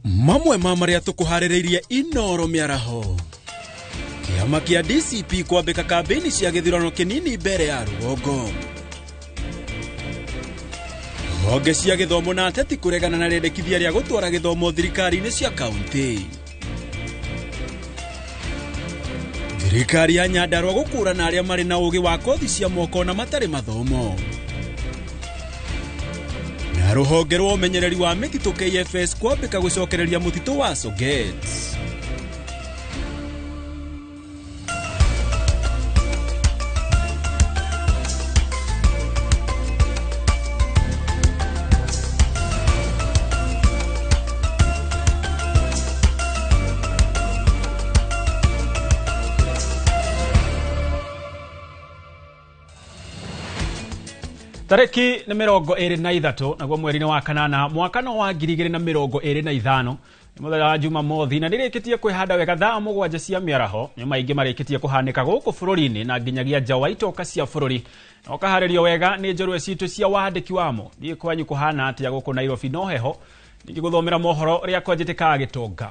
Mamwe ma marĩa tũkũharĩrĩirie Inoro mĩaraho. Kĩama kĩa DCP kwambĩka kambĩini cia gĩthurano kĩnini mbere ya rũgongo. Honge cia gĩthomo na ateti kũregana na rĩendekithia rĩa gũtwara gĩthomo thirikari-inĩ cia kaunti. Thirikari ya Nyandarua gũkũrana arĩa marĩ na ũgĩ wa kothi cia moko na matarĩ mathomo. Na rũhonge rwa ũmenyereri wa mĩtitũ KFS kwambĩka gũcokereria mũtitũ wa Soget. Tarĩki nĩ 23 naguo mweri-inĩ wa kanana mwaka no wa 2025 nĩ mũthenya wa Jumamothi na nĩrĩkĩtie kwĩhanda wega thaa 7 cia mĩaraho. Nĩ maingĩ marĩkĩtie kũhanĩka gũkũ bũrũri-inĩ na nginyagia nja wa itoka cia bũrũri na ũkaharĩrio wega nĩ njorua citũ cia wandĩki wamo. Thiĩ kwanyu kũhana atĩa gũkũ Nairobi no heho ningĩ gũthomera mohoro rĩakwa njĩtĩkaga gĩtonga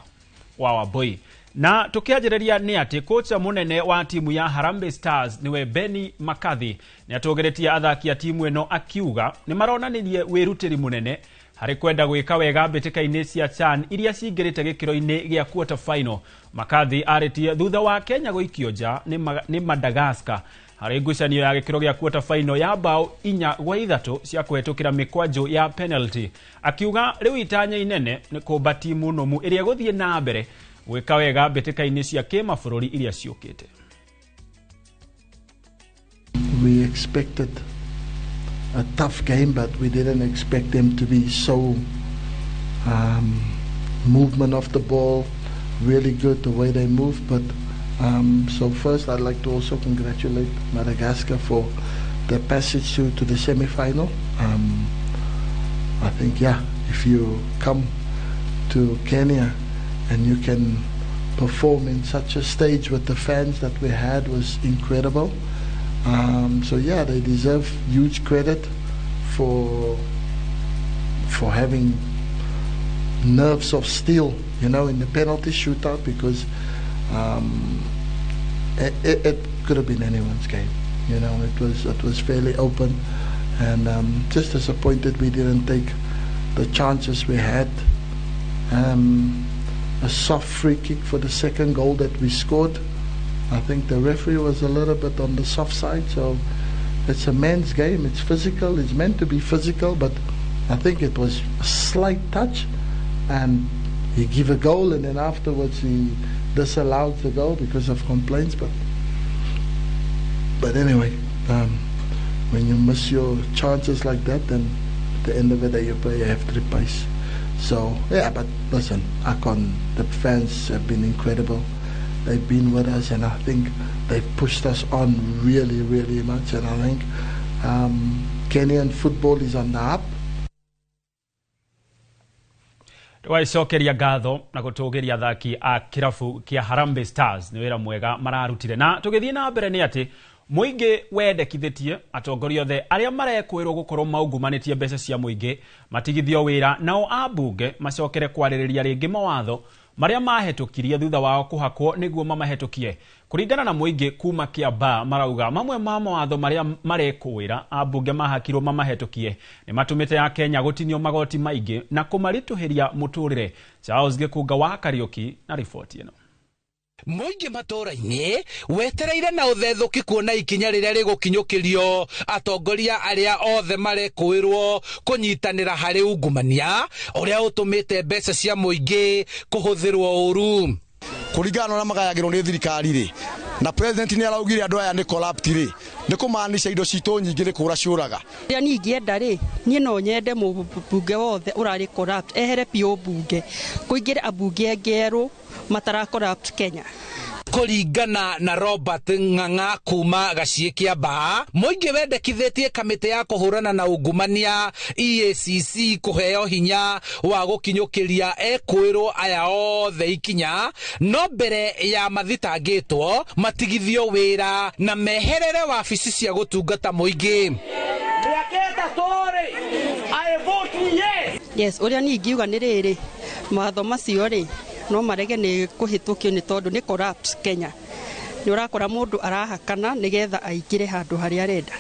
wa Wambui. Na tukianjĩrĩria nĩ atĩ kocha mũnene wa timu ya Harambee Stars nĩwe Benny McCarthy nĩ atũgĩrĩtie athaki a timu ĩno akiuga nĩ maronanirie wĩrutĩri mũnene harĩ kwenda gwĩka wega mbĩtĩka-inĩ cia CHAN iria cingĩrĩte gĩkĩro-inĩ gĩa quarter final. McCarthy arĩtie thutha wa Kenya gũikio nja nĩ Madagascar harĩ ngucanio ya gĩkĩro gĩa quarter final ya bao 4-3 cia kũhetũkĩra mĩkwanjũ ya penalty. Akiuga rĩu itanya inene nĩ kũmba timu nũmu ĩrĩa ĩgũthiĩ na mbere gwĩka wega mbĩtĩka-inĩ cia kĩmabũrũri iria ciũkĩte. We expected a tough game, but we didn't expect them to be so movement of the ball, really good the way they move. But so first I'd like to also congratulate Madagascar for their passage to the semi-final. I think, yeah, if you come to Kenya and you can perform in such a stage with the fans that we had was incredible. So yeah, they deserve huge credit for having nerves of steel, you know, in the penalty shootout, because it could have been anyone's game. You know, it was fairly open, and just disappointed we didn't take the chances we had. A soft free kick for the second goal that we scored. I think the referee was a little bit on the soft side, so it's a man's game. It's physical. It's meant to be physical, but I think it was a slight touch, and he gave a goal, and then afterwards he disallowed the goal because of complaints. But anyway, when you miss your chances like that, then at the end of the day you play, you have to replace. So yeah, but listen, the fans have been incredible. They've been with us, and I think they've pushed us on really, really much. And I think Kenyan football is on the up. Twacokeria ngatho na gũtũgĩria athaki a kĩrabu kĩa Harambee Stars nĩ wĩra mwega mararutire. Na tũgĩthiĩ na mbere nĩ atĩ mũingĩ wendekithĩtie atongoria othe arĩa marekwĩrwo gũkorwo maungumanĩtie mbeca cia mũingĩ matigithio wĩra, nao ambunge macokere kwarĩrĩria rĩngĩ mawatho marĩa mahetũkirie thutha wao kũhakwo nĩguo mamahetũkie. Kũringana na mũingĩ kuma Kiambaa marauga mamwe ma mawatho marĩa marekũĩra ambunge mahakirwo mamahetũkie nĩ matũmĩte Akenya gũtinio magoti maingĩ na kũmaritũhĩria mũtũrĩre. Charles Gĩkunga wa Kariũki na riboti ĩno. Mũingĩ matũũra-inĩ wetereire na ũthethũki kuona ikinya rĩrĩa rĩgũkinyũkĩrio atongoria arĩa othe marekũĩrwo kũnyitanĩra harĩ ungumania ũrĩa ũtũmĩte mbeca cia mũingĩ kũhũthĩrwo ũru. Kũringana na ũrĩa magayagĩrwo nĩ thirikari rĩ, na president nĩ araugire andũ aya nĩ corrupt rĩ, nĩ kũmaanisha indo citũ nyingĩ nĩ kũra ciũraga. Rĩrĩa niĩ ingĩenda rĩ, niĩ no nyende mũmbunge wothe ũrarĩ corrupt ehere biũ mbunge, kũingĩre ambunge angĩ erũ matara corrupt Kenya. Kũringana na Robert Ng'ang'a kuma Gaciĩ Kĩambaa, mũingĩ wendekithĩtie kamĩtĩ ya kũhũrana na ungumania EACC kũheo hinya wa gũkinyũkĩria ekũĩrwo aya othe ikinya, no mbere ya mathitangĩtwo matigithio wĩra na meherere wabici cia gũtungata mũingĩ. Yes, ũrĩa niĩ ingiuga nĩ rĩrĩ, Mawatho macio rĩ no marege nĩ kũhĩtũkio nĩ tondũ nĩ corrupt Kenya. Nĩ ũrakora mũndũ arahakana nĩgetha aingĩre handũ harĩa arenda.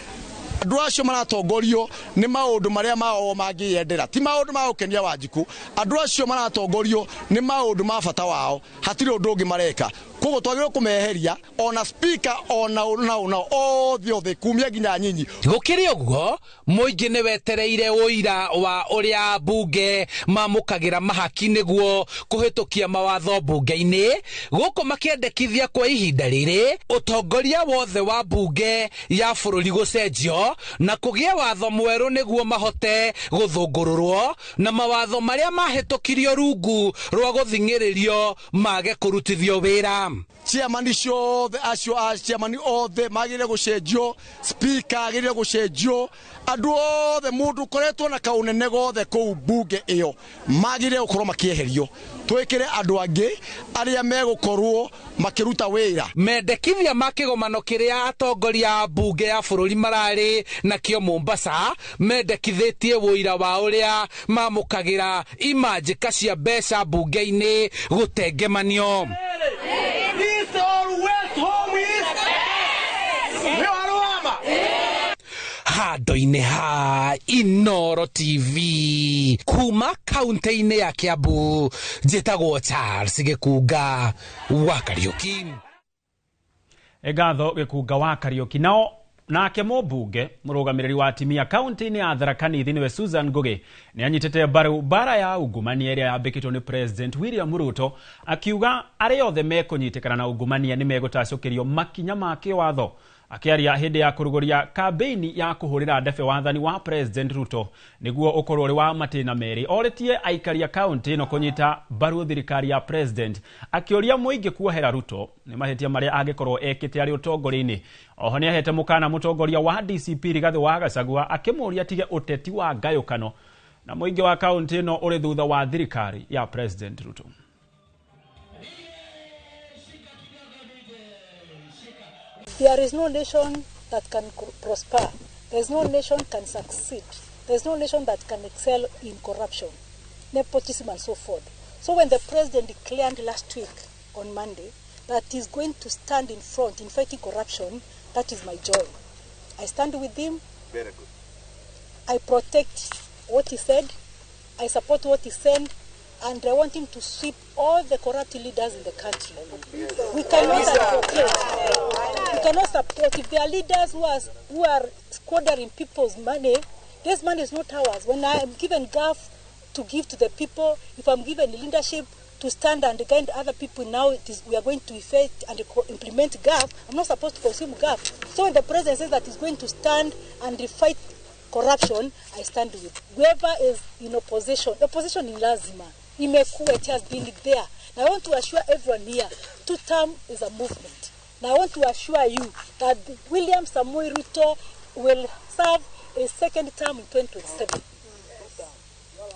Andũ acio maratongorio nĩ maũndũ marĩa mao mangĩyendera, ti maũndũ ma gũkenia Wanjikũ. Andũ acio maratongorio nĩ maũndũ ma bata wao, hatirĩ ũndũ ũngĩ mareka. Koguo twagĩrĩirwo kũmeheria ona speaker ona ona othe othe kumia nginya nyinyi. Gũkĩrĩ ũguo, mũingĩ nĩ wetereire ũira wa ũrĩa mbunge mamũkagĩra mahaki nĩguo kũhĩtũkia mawatho mbunge-inĩ, gũkũ makĩendekithia kwa ihinda rĩrĩ ũtongoria wothe wa mbunge ya bũrũri gũcenjio na kũgĩe watho mwerũ nĩguo mahote gũthũngũrũrwo na mawatho marĩa mahĩtũkirio rungu rwa gũthing'ĩrĩrio mage kũrutithio wĩra. Chairman ciothe acio a chairman othe magĩrĩire gũcenjio, speaker agĩrĩire gũcenjio, andũ othe mũndũ ũkoretwo na kaũnene gothe kũu mbunge ĩyo magĩrĩire gũkorwo makĩeherio, twĩkĩre andũ angĩ arĩa megũkorwo makĩruta wĩra. Mendekithia ma kĩgomano kĩrĩa atongoria a mbunge ya bũrũri mararĩ nakĩo Mombasa mendekithĩtie ũira wa ũrĩa mamũkagĩra imanjĩka cia mbeca mbunge-inĩ gũtengemanio. Handũ-inĩ ha Inooro TV kuma kaunti-inĩ ya Kiambu, njĩtagwo Charles Gĩkunga wa Kariũki. Ngatho Gĩkunga wa Kariũki. Nao nake mũmbunge mũrũgamĩrĩri wa atimia kaunti-inĩ ya Tharaka Nithi nĩwe Susan Ngũgĩ nĩ anyitĩte mbaru mbara ya ungumania ĩrĩa yambĩkĩtwo nĩ President William Ruto, akiuga arĩa othe mekũnyitĩkana na ungumania nĩ megũtacũkĩrio makinya ma kĩwatho. Akĩaria hĩndĩ ya kũrugũria kambeini ya kũhũrĩra ndebe wathani wa President Ruto nĩguo ũkorwo ũrĩ wa matĩna merĩ, orĩtie aikari a kaunti ĩno kũnyita mbaru thirikari ya President, akĩũria mũingĩ kuohera Ruto nĩ mahĩtia marĩa angĩkorwo ekĩte arĩ ũtongoria-inĩ. Oho nĩ ahete mũkana mũtongoria wa DCP Rigathĩ wa Gachagua akĩmũũria atige ũteti wa ngayũkano na mũingĩ wa kaunti ĩno ũrĩ thutha wa thirikari ya President Ruto. There is no nation that can prosper. There is no nation can succeed. There is no nation that can excel in corruption, nepotism, and so forth. So when the president declared last week on Monday that he's going to stand in front in fighting corruption, that is my joy. I stand with him. Very good. I protect what he said. I support what he said. And I want him to sweep all the corrupt leaders in the country. We cannot advocate. We cannot support. If there are leaders who are squandering people's money, this money is not ours. When I am given GAF to give to the people, if I'm given leadership to stand and guide other people, now it is, we are going to effect and implement GAF. I'm not supposed to consume GAF. So when the president says that he's going to stand and fight corruption, I stand with whoever is in opposition. Opposition in lazima. Imekuwa, it has been there. Now I want to assure everyone here, two-term is a movement. Now I want to assure you that William Samoei Ruto will serve a second term in 2027.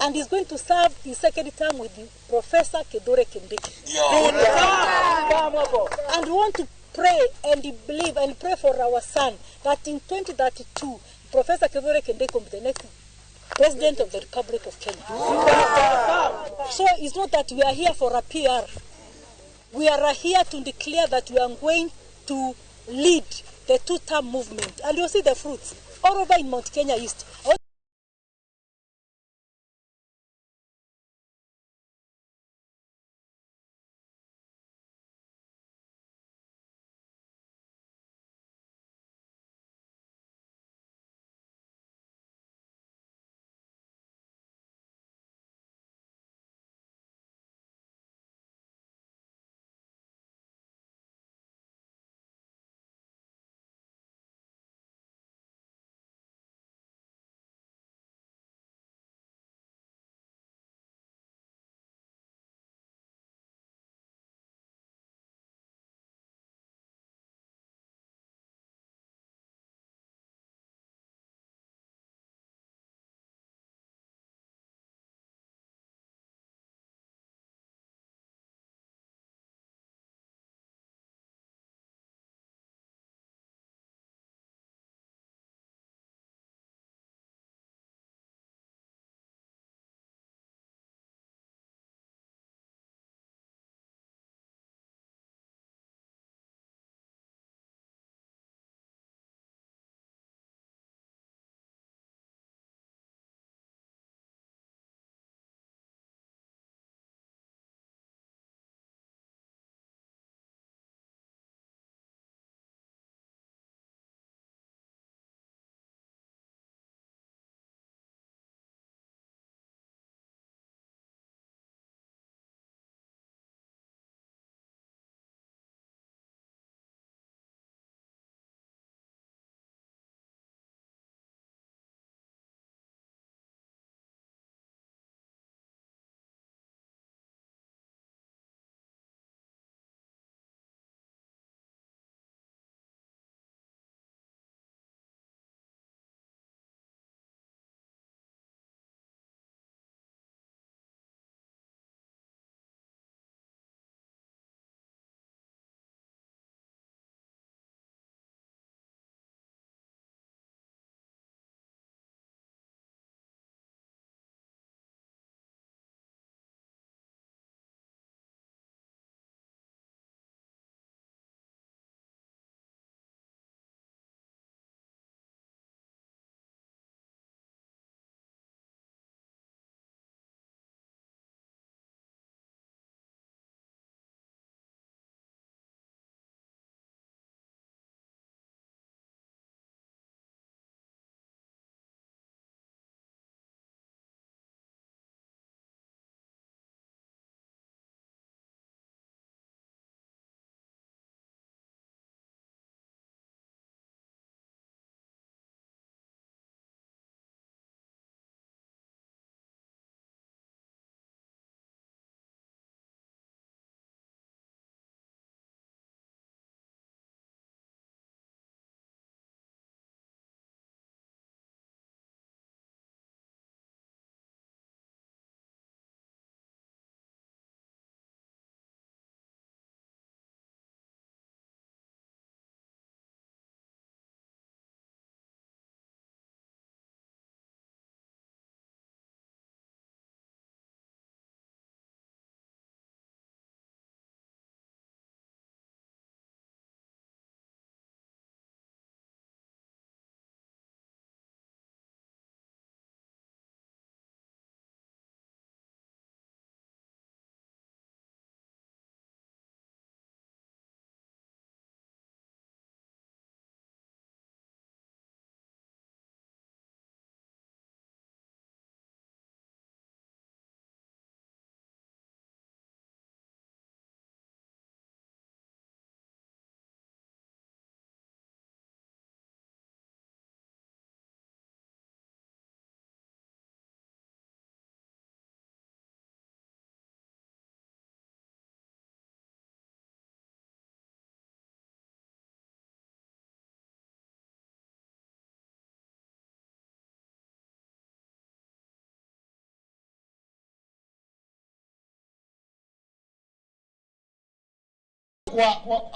And he's going to serve his second term with Professor Kithure Kindiki. And we want to pray and believe and pray for our son that in 2032, Professor Kithure Kindiki will be the next President of the Republic of Kenya. So it's not that we are here for a PR. We are here to declare that we are going to lead the two-term movement. And you'll see the fruits all over in Mount Kenya East.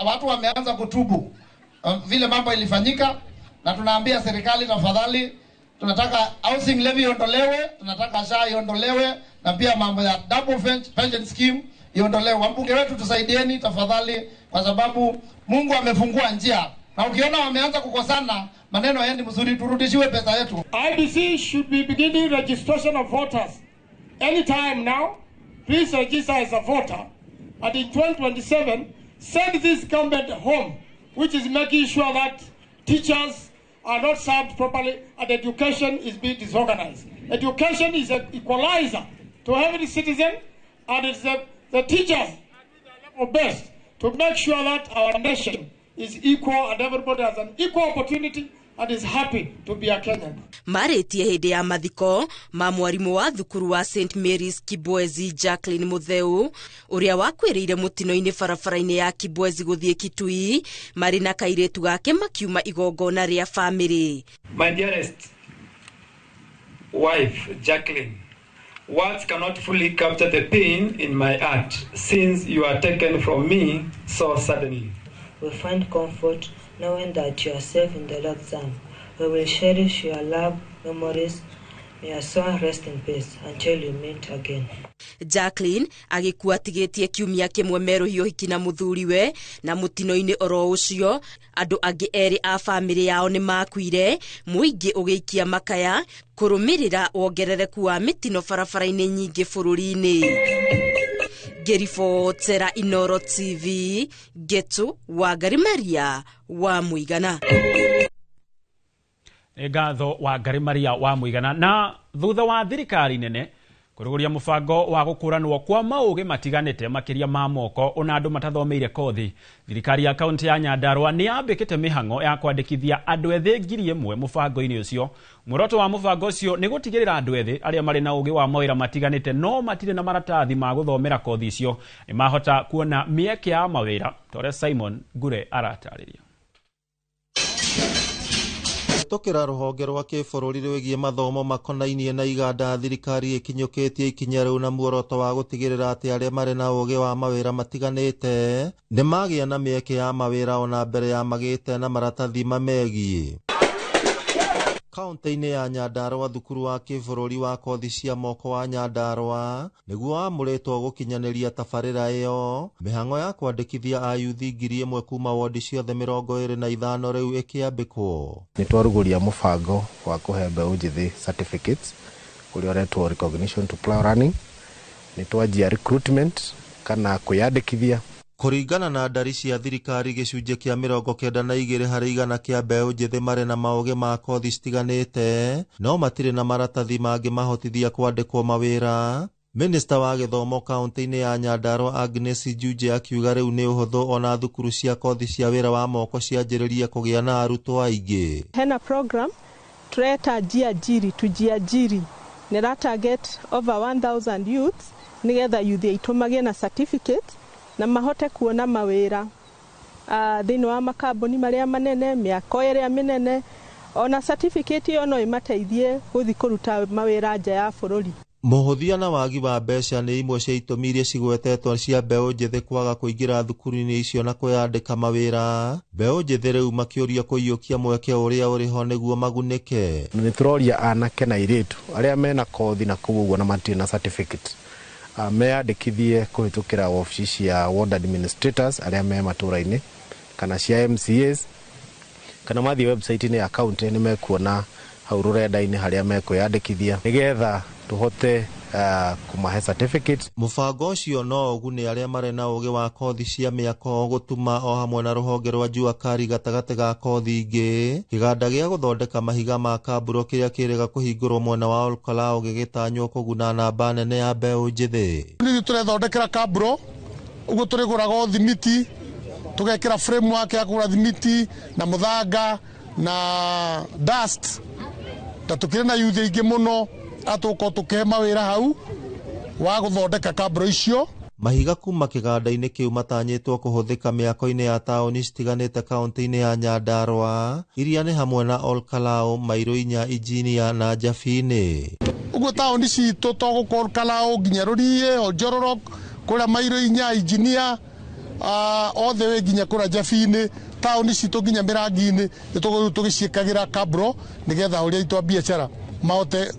Watu wameanza kutubu vile mambo ilifanyika, na tunaambia serikali tafadhali, tunataka housing levy iondolewe, tunataka SHA iondolewe, na pia mambo ya double pension scheme iondolewe. Wabunge wetu tusaidieni tafadhali, kwa sababu Mungu amefungua njia, na ukiona wameanza kukosana maneno hayaendi mzuri, turudishiwe pesa yetu. IEBC should be beginning registration of voters anytime now. Please register as a voter, and in 2027 send this government home, which is making sure that teachers are not served properly and education is being disorganized. Education is an equalizer to every citizen, and it's the teachers are level best to make sure that our nation is equal and everybody has an equal opportunity and is happy to be a Kenyan. Marĩtie hĩndĩ ya mathiko ma mwarimũ wa thukuru wa St Mary's Kibwezi Jacqueline Mutheu, ũrĩa wakuĩrĩire mũtino-inĩ barabara-inĩ ya Kibwezi gũthiĩ Kitui, marĩ na kairĩtu gake makiuma igongona rĩa bamĩrĩ. My dearest wife Jacqueline, words cannot fully capture the pain in my heart since you are taken from me so suddenly. We find comfort knowing that you are safe in the Lord's arms. We will cherish your love, memories. May your soul rest in peace until you meet again. Jacqueline agĩkua atigĩtie kiumia kĩmwe merũhio ũhiki na mũthuriwe, na mũtino-inĩ oro ũcio andũ angĩ erĩ a bamĩrĩ yao nĩ makuire, mũingĩ ũgĩikia makaya kũrũmĩrĩra wongerereku wa mĩtino barabara-inĩ nyingĩ bũrũri-inĩ. Ngĩribotera Inoro TV, Ngetu Wangari Maria wa Mũigana. Ngatho Wangari Maria wa Mũigana. Na thutha wa thirikari nene kũrũgũria mũbango wa gũkũranwo kwa maũgĩ matiganĩte makĩria ma moko ona andũ matathomeire kothi, thirikari ya kaunti ya Nyandarua nĩ yambĩkĩte mĩhang'o ya kwandĩkithia andũ ethĩ 1,000 mũbango-inĩ ũcio. Muoroto wa mũbango ũcio nĩ gũtigĩrĩra andũ ethĩ arĩa marĩ na ũgĩ wa mawĩra matiganĩte no matirĩ na maratathi ma gũthomera kothi icio nĩ mahota kuona mĩeke ya mawĩra, ta ũrĩa Simon Ngure aratarĩria. Kũhĩtũkĩra rũhonge rwa kĩbũrũri rwĩgiĩ mathomo makonainie na iganda, thirikari ĩkinyũkĩtie ikinya rĩu na muoroto wa gũtigĩrĩra atĩ arĩa marĩ na ũgĩ wa mawĩra matiganĩte nĩ magĩa na mĩeke ya mawĩra ona mbere ya magĩte na maratathi mamegiĩ. Kaunti-inĩ ya Nyandarua, thukuru wa kĩbũrũri wa kothi cia moko wa Nyandarua nĩguo wamũrĩtwo gũkinyanĩria tabarĩra ĩyo. Mĩhang'o ya kwandĩkithia ayuthi 1,000 kuma wondi ciothe 25 rĩu ĩkĩambĩkwo. Nĩ twarugũria mũbango wa kũhe mbeũ njĩthĩ certificates ũrĩa ũretwo recognition to plow running. Nĩ twanjia recruitment kana kwĩyandĩkithia. Kũringana na ndari cia thirikari, gĩcunjĩ kĩa 92 harĩ igana kĩa mbeũ njĩthĩ marĩ na maũgĩ ma kothi citiganĩte no matirĩ na maratathi mangĩmahotithia kwandĩkwo mawĩra. Minista wa gĩthomo kaunti-inĩ ya Nyandarua Agnes Njunje akiuga rĩu nĩ ũhũthũ ona thukuru cia kothi cia wĩra wa moko cianjĩrĩrie kũgĩa na arutwo aingĩ. Hena program tureta Jiajiri, tujiajiri, nĩ target over 1000 youths nĩgetha youth aitũ magĩe na certificate na mahote kuona mawĩra thĩinĩ wa makambuni marĩa manene, mĩako ĩrĩa mĩnene, ona certificate ĩyo no ĩmateithie gũthiĩ kũruta mawĩra nja ya bũrũri. Mũhũthia na wagi wa mbeca nĩ imwe cia itũmi iria cigwetetwo cia mbeũ njĩthĩ kwaga kũingĩra thukuru-inĩ icio na kwĩyandĩka mawĩra. Mbeũ njĩthĩ rĩu makĩũria kũiyũkia mweke ũrĩa ũrĩ ho nĩguo magunĩke. Nĩ tũroria anake na airĩtu arĩa mena kothi na kũu ũguo na matirĩ na certificate meyandĩkithie kũhĩtũkĩra wabici cia ward administrators arĩa me matũra-inĩ kana cia MCAs, kana mathiĩ website-inĩ ya county nĩ mekuona hau rũrenda-inĩ harĩa mekwĩyandĩkithia nĩgetha tũhote kũmahe certificate. Mũbango ũcio no ũgune arĩa marĩ na ũgĩ wa kothi cia mĩako, gũtuma o hamwe na rũhonge rwa Jua Kali gatagatĩ ga kothi ingĩ. Kĩganda gĩa gũthondeka mahiga ma kamburo kĩrĩa kĩrĩga kũhingũrwo mwena wa Olkalau gĩgĩtanywo kũguna namba nene ya mbeũ njĩthĩ. Nithuĩ tũrethondekera kamburo ũguo tũrĩgũraga thimiti, tũgekĩra framework ya kũgũra thimiti na mũthanga na dust, na tũkĩrĩ na youth aingĩ mũno atũkorwo tũkĩhe mawĩra hau wa gũthondeka kamburo icio. Mahiga kuma kĩganda-inĩ kĩu matanyĩtwo kũhũthĩka mĩako-inĩ ya taũni citiganĩte kaunti-inĩ ya Nyandarua, iria nĩ hamwe na Olkalau, Mairũ Inya, Injinia na Njabini. Ũguo taũni citũ to gũkũ Olkalau nginya Rũriĩ, Oljororok, kũrĩa Mairũ Inya, Injinia, Othe we nginya kũrĩa Njabi-inĩ, taũni citũ nginya mĩrangi-inĩ nĩ tũgũthiĩ tũgĩciĩkagĩra kabro nĩgetha ahũri aitũ a biacara mahote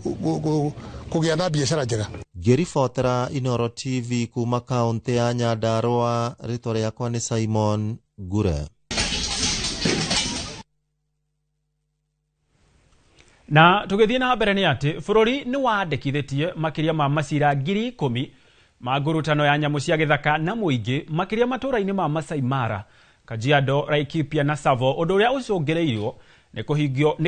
kũgĩa na biacara njega. Ngĩribotera Inooro TV kuma kaũntĩ ya Nyandarua, rĩtwa rĩakwa nĩ Simon Ngure. Na tũgĩthiĩ na mbere nĩ atĩ bũrũri nĩ wandĩkithĩtie makĩria ma macira 10,000 ma ngurutano ya nyamũ cia gĩthaka na mũingĩ makĩria matũũra-inĩ ma Masai Mara, Kajiado, Laikipia na Tsavo, ũndũ ũrĩa ũcũngĩrĩirio nĩ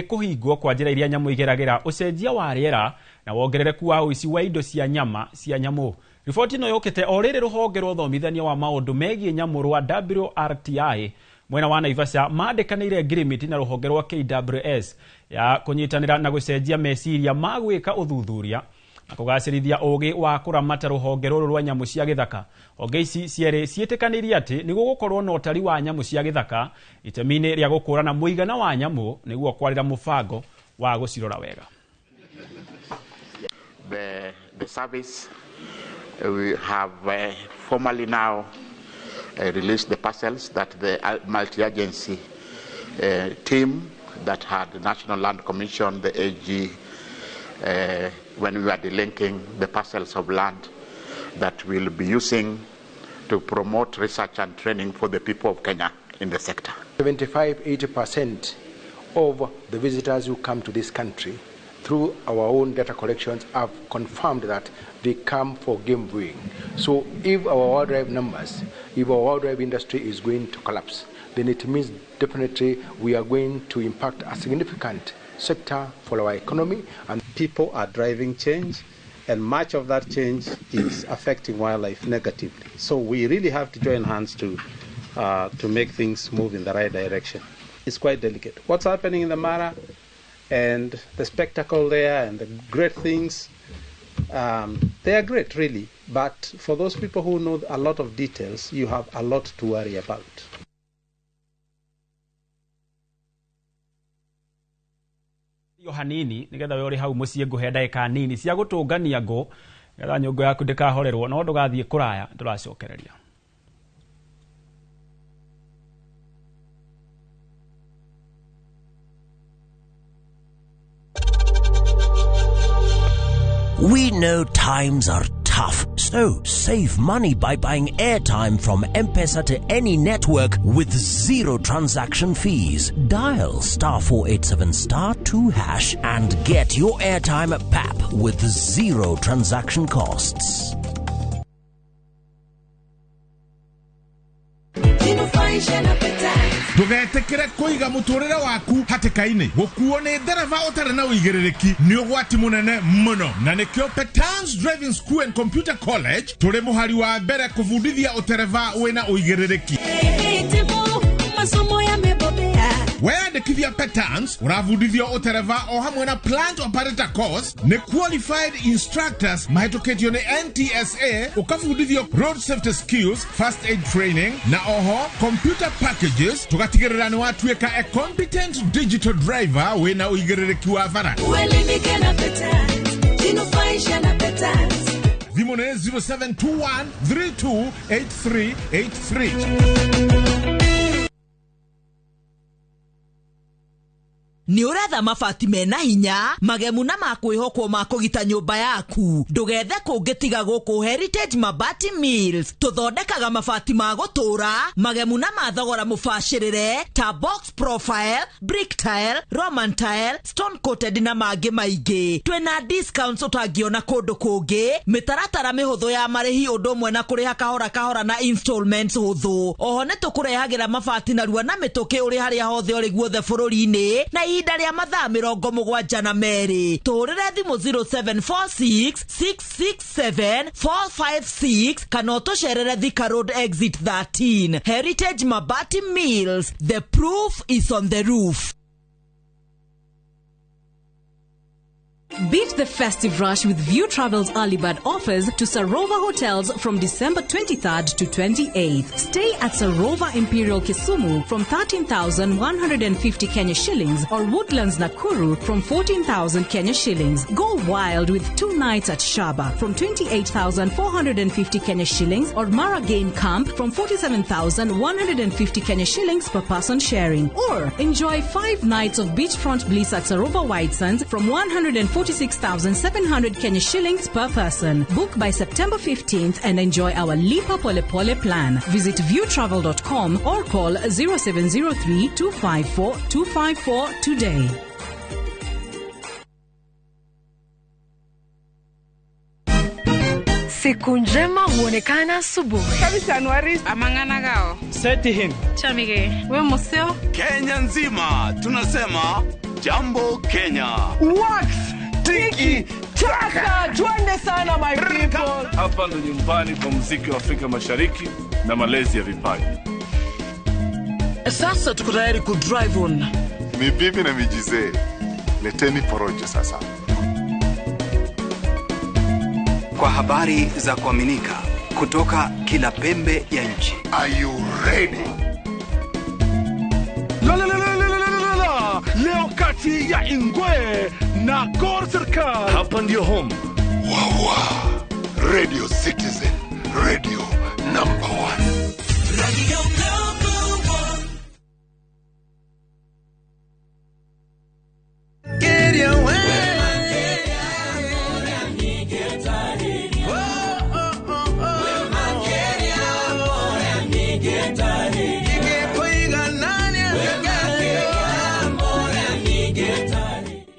kũhingwo kwa njĩra iria nyamũ igeragĩra, ũcenjia wa rĩera na wongerereku wa ũici wa indo cia nyama cia nyamũ. Riboti ĩno yũkĩte o rĩrĩ rũhonge rwa ũthomithania wa maũndũ megiĩ nyamũ rwa WRTI mwena wa Naivasha mandĩkanĩire ngirimiti na rũhonge rwa KWS ya kũnyitanĩra na gũcenjia meciria ma gwĩka ũthuthuria na kũgacĩrithia ũgĩ wa kũramata rũhonge rũrũ rwa nyamũ cia gĩthaka. Honge ici cierĩ ciĩtĩkanĩirie atĩ nĩ gũgũkorwo na ũtari wa nyamũ cia gĩthaka itemi-inĩ rĩa gũkũrana mũigana wa nyamũ nĩguo kwarĩra mũbango wa gũcirora wega. The service, we have formally now released the parcels that the multi-agency team that had the National Land Commission, the AG, when we were delinking the parcels of land that we'll be using to promote research and training for the people of Kenya in the sector. 75-80% of the visitors who come to this country through our own data collections have confirmed that they come for game viewing. So if our wildlife numbers, if our wildlife industry is going to collapse, then it means definitely we are going to impact a significant sector for our economy. And people are driving change, and much of that change is affecting wildlife negatively. So we really have to join hands to make things move in the right direction. It's quite delicate. What's happening in the Mara and the spectacle there and the great things, they are great really, but for those people who know a lot of details, you have a lot to worry about. Yo hanini nigetha we uri hau muciĩ ngũhe ndagĩka nini cia gũtũngania ngũ nigetha nyũngũ yaku ndĩkahorerwo no ndũgathiĩ kũraya tũracokereria. We know times are tough, so save money by buying airtime from M-Pesa to any network with zero transaction fees. Dial *487*2# and get your airtime at PAP with zero transaction costs. Ndugetikire kuiga muturire waku hatikaini gukuo ni ndereba utari na uigiririku ni ugwati munene muno na nikio Petans Driving School and Computer College turi muhari wa mbere kubundithia utereba wina uigiririku. Weyandĩkithia Petans ũrabundithio ũtereba o hamwe na plant operator course nĩ qualified instructors mahĩtũkĩtio nĩ NTSA, ũkabundithio road safety skills, first aid training na oho computer packages, tũgatigĩrĩra nĩ watuĩka a competent digital driver wĩna ũigĩrĩrĩki wa bara. Uelimike na Petans, jinufaishe na Petans. Thimũ nĩ 0721 328383. Nĩ ũretha mabati mena hinya magemu na makwĩhokwo ma kũgita nyũmba yaku, ndũgethe kũngĩ tiga gũkũ Heritage Mabati Mills. Tũthondekaga mabati ma gũtũũra magemu na ma thogora mũbacĩrĩre ta box profile, brick tile, roman tile, stone coated na mangĩ maingĩ. Twĩna discounts ũtangĩona kũndũ kũngĩ, mĩtaratara mĩhũthũ ya marĩhi ũndũ ũmwe na kũrĩha kahora kahora na installments hũthũ. Oho nĩ tũkũrehagĩra mabati narua na mĩtũkĩ ũrĩ harĩa hothe ũrĩ guothe bũrũri-inĩ na ihinda rĩa mathaa 72. Tũhũrĩre thimũ 0746 667 456 kana ũtũcerere Thika Road exit 13. Heritage Mabati Mills, the proof is on the roof. Beat the festive rush with View Travel's early bird offers to Sarova Hotels from December 23rd to 28th. Stay at Sarova Imperial Kisumu from 13,150 Kenya shillings or Woodlands Nakuru from 14,000 Kenya shillings. Go wild with 2 nights at Shaba from 28,450 Kenya shillings or Mara Game Camp from 47,150 Kenya shillings per person sharing. Or enjoy 5 nights of beachfront bliss at Sarova White Sands from 146,700 Kenya shillings per person. Book by September 15th and enjoy our Lipa Pole Pole plan. Visit viewtravel.com or call 0703 254 254 today. Siku njema huonekana asubuhi. Amangana gao. Seti him. Chamige. We museo. Kenya nzima tunasema Jambo Kenya. Wax tiki taka, twende sana my people. Hapa ndo nyumbani kwa muziki wa Afrika Mashariki na malezi ya vipaji. Sasa tuko tayari ku drive on. Ni bibi na mijizee. Leteni porojo sasa. Kwa habari za kuaminika kutoka kila pembe ya nchi. Are you ready? La la la la la la la. Leo kati ya Ingwe na Gor Serikal. Hapa ndio home. Wawa. Radio Citizen, radio number 1. Radio number 1. Get your way.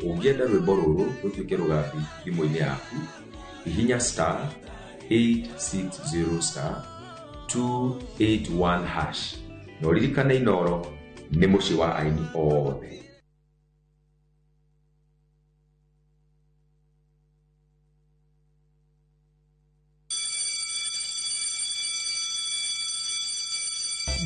Ũngĩenda rwĩmbo rũrũ rũtuĩke rũgambi thimũ-inĩ yaku, hihinya star 860 star 281 hash na ũririkane Inooro nĩ mũciĩ wa aini othe.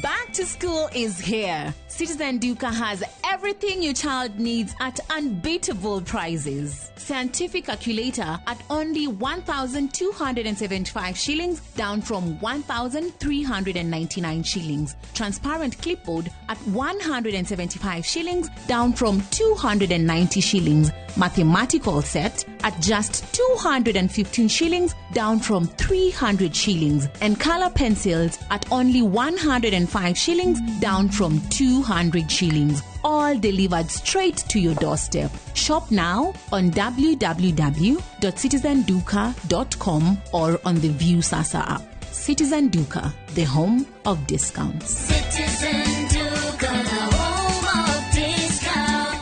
Back to school is here. Citizen Duka has everything your child needs at unbeatable prices. Scientific calculator at only 1,275 shillings, down from 1,399 shillings. Transparent clipboard at 175 shillings, down from 290 shillings. Mathematical set at just 215 shillings, down from 300 shillings. And color pencils at only 105 shillings, down from 200 shillings. All delivered straight to your doorstep. Shop now on www.citizenduka.com or on the View Sasa app. Citizen Duka, the home of discounts. Citizen Duka, the home of discounts.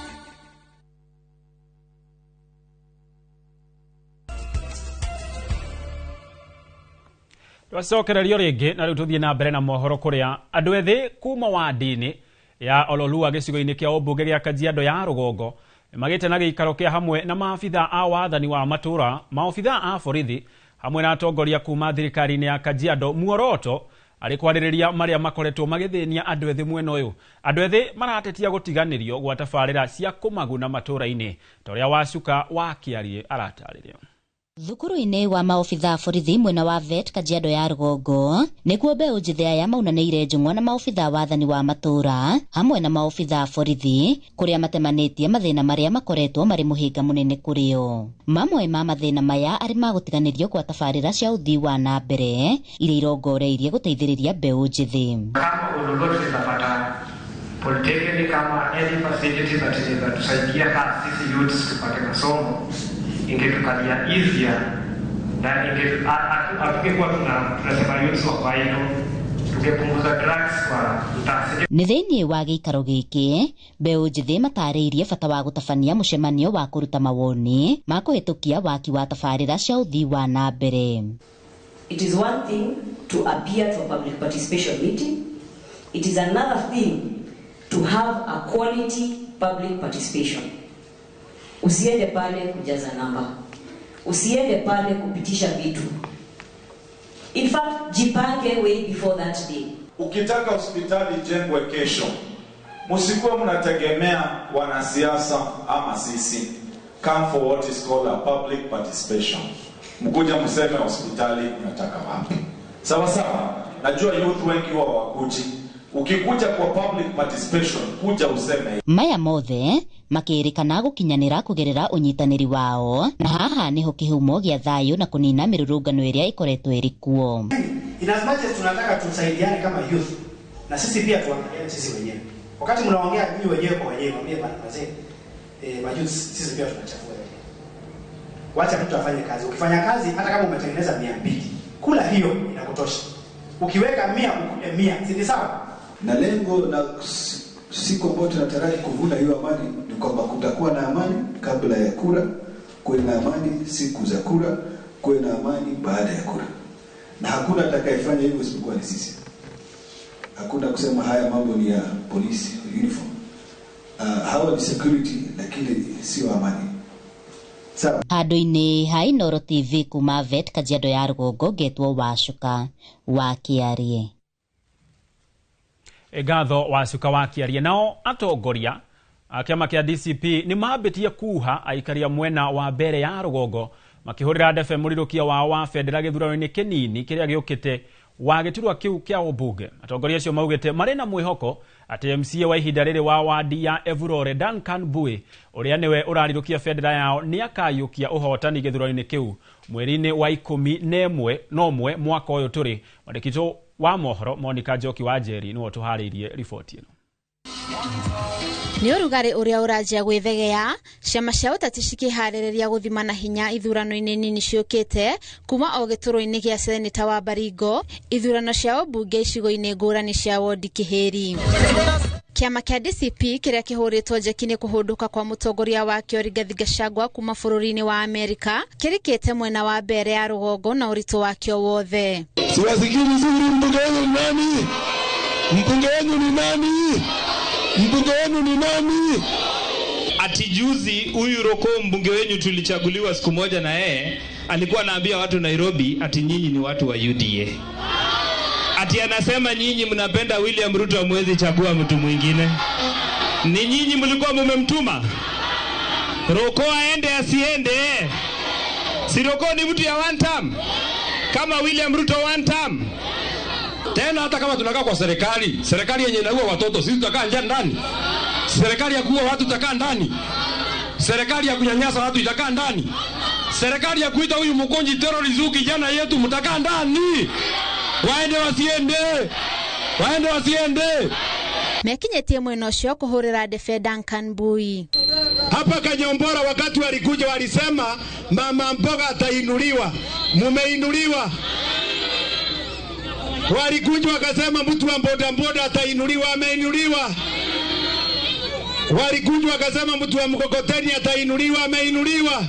Twacokererio rĩngĩ na rĩu tũthiĩ na mbere na mohoro kũrĩa andũ ethĩ kuma wandi-inĩ ya Ololua gĩcigo-inĩ kĩa ũmbunge gĩa Kajiado ya rũgongo magĩte na gĩikaro kĩa hamwe na maabitha a wathani wa matũra, maobitha a borithi hamwe na atongoria kuma thirikari-inĩ ya Kajiado, muoroto arĩ kwarĩrĩria marĩa makoretwo magĩthĩnia andũ ethĩ mwena ũyũ. Andũ ethĩ maratetia gũtiganĩrio gwa tabarĩra cia kũmaguna matũra-inĩ ta ũrĩa Wacuka wa Kĩarie aratarĩria. Thukuru-inĩ wa maobitha borithi mwena wa Vet Kajiado ya rũgongo nĩkuo mbeũ njĩthĩ aya maunanĩire njũng'wa na maobitha wathani wa matũra hamwe na maobitha borithi kũrĩa matemanĩtie mathĩna marĩa makoretwo marĩ mũhĩnga mũnene kũrĩ o. Mamwe ma mathĩna maya arĩ ma gũtiganĩrio kwa tabarĩra cia ũthii wa na mbere iria irongoreirie gũteithĩrĩria mbeũ njĩthĩ. Kama lolote tunapata polytechnic kama any facility that inatusaidia kama sisi youths tupate masomo, ingetukalia easier na hatungekuwa tunasema youths wako idle, tungepunguza drugs kwa mtaa. Nĩ thĩinĩ wa gĩikaro gĩkĩ mbeũ njĩthĩ matarĩirie bata wa gũtabania mũcemanio wa kũruta mawoni ma kũhĩtũkia waki wa tabarĩra cia ũthii wa na mbere. It is one thing to appear to a public participation meeting. It is another thing to have a quality public participation. Usiende pale kujaza namba. Usiende pale kupitisha vitu. In fact, jipange way before that day. Ukitaka hospitali ijengwe kesho, msikuwe mnategemea wanasiasa ama sisi. Come for what is called a public participation. Mkuja mseme hospitali mnataka wapi. Sawa sawa. Najua youth wengi huwa hawakuji. Ukikuja kwa public participation, kuja useme. Maya mothe makĩrĩkana gũkinyanĩra kũgerera ũnyitanĩri wao, na haha nĩho kĩhumo gĩa thayũ na kũnina mĩrũrũngano ĩrĩa ĩkoretwo ĩrĩ kuo. In as much as tunataka tusaidiane kama youth, na sisi pia tuangaliane sisi wenyewe. Wakati mnaongea nyinyi wenyewe kwa wenyewe, mwambie bana wazee, mayouth sisi pia tunachafua hivi. Wacha mtu afanye kazi. Ukifanya kazi hata kama umetengeneza 200, kula hiyo inakutosha. Ukiweka 100 ukule 100, si ni sawa? Na lengo na siku ambayo tunataraji kuvuna hiyo amani ni kwamba kutakuwa na amani kabla ya kura, kuwe na amani siku za kura, kuwe na amani baada ya kura. Na hakuna atakayefanya hivyo isipokuwa ni sisi. Hakuna kusema haya mambo ni ya polisi uniform. Hawa ni security lakini sio amani. Sawa. Handũ-inĩ ha Inooro TV kuma Vet Kajiado ya rũgongo ngetwo Wacuka wa Kĩarie. Ngatho Wacuka wa Kĩarie. Nao atongoria a kĩama kĩa DCP nĩ mambĩtie kuha aikaria mwena wa mbere ya rũgongo makĩhũrĩra ndebe mũrirũkia wao wa bendera gĩthurano-inĩ kĩnini kĩrĩa gĩũkĩte wa gĩturwa kĩu kĩa ũmbunge. Atongoria acio maugĩte marĩ na mwĩhoko atĩ MCA wa ihinda rĩrĩ wa wadi ya Evurore Duncan Mbui ũrĩa nĩwe ũrarirũkia bendera yao nĩakayũkia ũhotani gĩthurano-inĩ kĩu mweri-inĩ wa 11 mwaka ũyũ tũrĩ. Mwandĩki wa mohoro Monica Njoki wa Njeri nĩwe ũtũharĩirie riboti ĩno. Nĩ ũrugarĩ ũrĩa ũranjia gwĩthegea, ciama cia ũteti cikĩharĩrĩria gũthima na hinya ithurano-inĩ nini ciũkĩte kuma o gĩtũrũ-inĩ gĩa seneta wa Baringo, ithurano cia ũmbunge icigo-inĩ ngũrani cia wondi Kĩhĩri. Kĩama kĩa DCP kĩrĩa kĩhũrĩtwo njeki nĩ kũhũndũka kwa mũtongoria wakĩo Rigathi Gachagua kuma bũrũri-inĩ wa Amerika kĩrikĩte mwena wa mbere ya rũgongo na ũritũ wakĩo wothe. Siwasikii vizuri, mbunge wenu ni nani? Mbunge wenu ni nani? Mbunge wenu ni nani? Ati juzi huyu Roko mbunge wenyu tulichaguliwa siku moja na yeye alikuwa anaambia watu Nairobi ati nyinyi ni watu wa UDA. Ati anasema nyinyi mnapenda William Ruto, hamwezi chagua mtu mwingine. Ni nyinyi mlikuwa mmemtuma. Roko aende asiende? Si Roko ni mtu ya one term. Kama William Ruto one term. Tena hata kama tunakaa kwa serikali, serikali yenye inaua watoto, sisi tutakaa ndani. Serikali ya kuua watu tutakaa ndani. Serikali ya kunyanyasa watu itakaa ndani. Serikali ya kuita huyu mkonji terrorist kijana yetu mtakaa ndani. Waende wasiende. Waende wasiende. Mekinyetie mwena ũcio kũhũrĩra ndebe Duncan Mbui. Hapa Kanyombora wakati walikuja walisema mama mboga atainuliwa. Mumeinuliwa. Walikuja wakasema mtu wa boda boda atainuliwa, ameinuliwa. Walikuja wakasema mtu wa mkokoteni atainuliwa, ameinuliwa.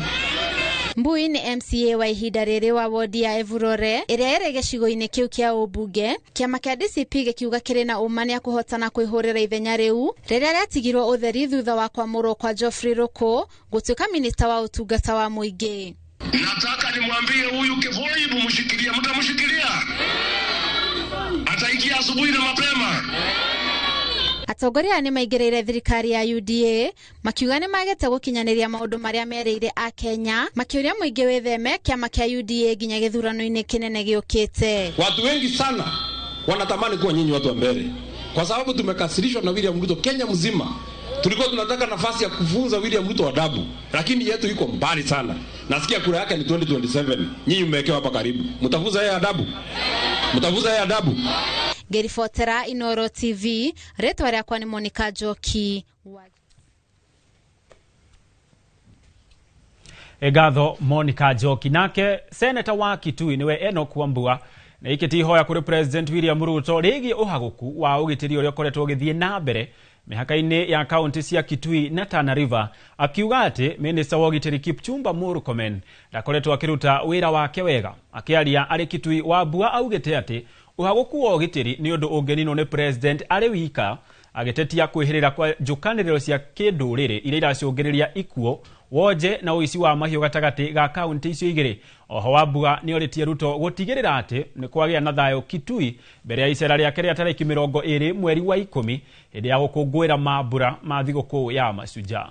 Mbui nĩ MCA wa ihinda rĩrĩ wa wodi ya Evurore ĩrĩa ĩrĩ gĩcigo-inĩ kĩu kĩa ũmbunge. Kĩama kĩa DCP gĩkiuga kĩrĩ na ũma nĩ akũhotana kwĩhũrĩra ithenya rĩu rĩrĩa rĩatigirwo ũtheri thutha wa kwamũrwo kwa Geoffrey Ruku gũtuĩka minista wa ũtungata wa mũingĩ. Nataka nimwambie huyu Kivoi mumshikilie, mtamshikilia. Ataingia asubuhi na mapema. Atongoria nĩ maingĩrĩire thirikari ya UDA makiuga nĩ magete gũkinyanĩria maũndũ marĩa merĩire a Kenya, makĩũria mũingĩ wĩtheme kĩama kĩa UDA nginya gĩthurano-inĩ kĩnene gĩũkĩte. Watu wengi sana wanatamani kuwa nyinyi watu wa mbele, kwa sababu tumekasirishwa na William Ruto Kenya mzima. Tulikuwa tunataka nafasi ya kufunza William Ruto adabu, lakini yetu iko mbali sana. Nasikia kura yake ni 2027. Nyinyi mmewekewa hapa karibu. Mtafunza yeye adabu? Mtafunza yeye adabu? Ngĩribotera Inooro TV, rĩtwa rĩakwa nĩ Monica Njoki. Ngatho Monica Njoki. Nake seneta wa Kitui niwe Enoch Wambua na ikĩtie ihoya kũrĩ President William Ruto rĩgiĩ ũhagũku wa ũgitĩri ũrĩa ũkoretwo ũgĩthiĩ na mbere mĩhaka-inĩ ya kaunti cia Kitui na Tana River, akiuga atĩ minista wa ũgitĩri Kipchumba Murkomen ndakoretwo akĩruta wĩra wake wega. Akĩaria arĩ Kitui, Wambua augĩte atĩ ũhagũku wa ũgitĩri nĩ ũndũ ũngĩninwo nĩ president arĩ wika, agĩtetia kwĩhĩrĩra kwa njũkanĩrĩro cia kĩndũrĩrĩ iria iracũngĩrĩria ikuũ, wonje na ũici wa mahiũ gatagatĩ ga kaunti icio igĩrĩ. Oho Wambua nĩorĩtie Ruto gũtigĩrĩra atĩ nĩ kwagĩa na thayũ Kitui mbere ya icera rĩake rĩa tarĩki 20 mweri wa 10 hĩndĩ ya gũkũngũĩra mambura ma thigũkũ ya Mashujaa.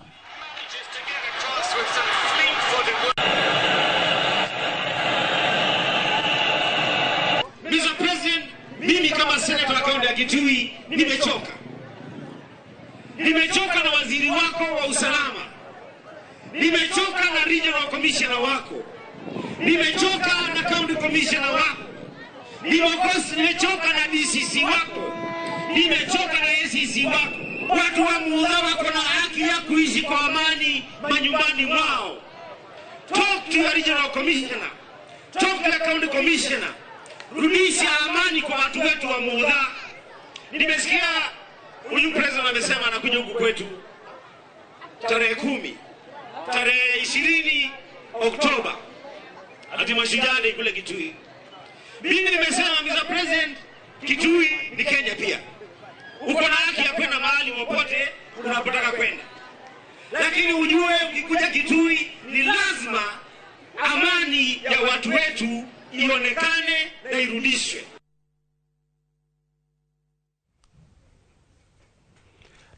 Mimi kama seneta wa kaunti ya Kitui nimechoka. Nimechoka na waziri wako wa usalama. Nimechoka na regional commissioner wako. Nimechoka na county commissioner wako. Nimechoka na DCC wako. Nimechoka na ACC wako. Watu wa Muudha wako na haki ya kuishi kwa amani manyumbani mwao. Talk to your regional commissioner. Talk to the county commissioner. Rudisha amani kwa watu wetu wa Muudha. Nimesikia huyu president amesema anakuja huku kwetu tarehe 10, tarehe 20 Oktoba, ati Mashujaa Day kule Kitui. Mimi nimesema Mr. President, Kitui ni Kenya pia. Uko na haki ya kwenda mahali popote unapotaka kwenda, lakini ujue ukikuja Kitui ni lazima amani ya watu wetu ionekane na irudishwe.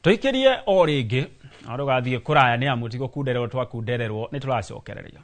Tũikĩrie o rĩngĩ na ndũgathiĩ kũraya nĩ amu ti gũkundererwo twakundererwo nĩ tũracokereria.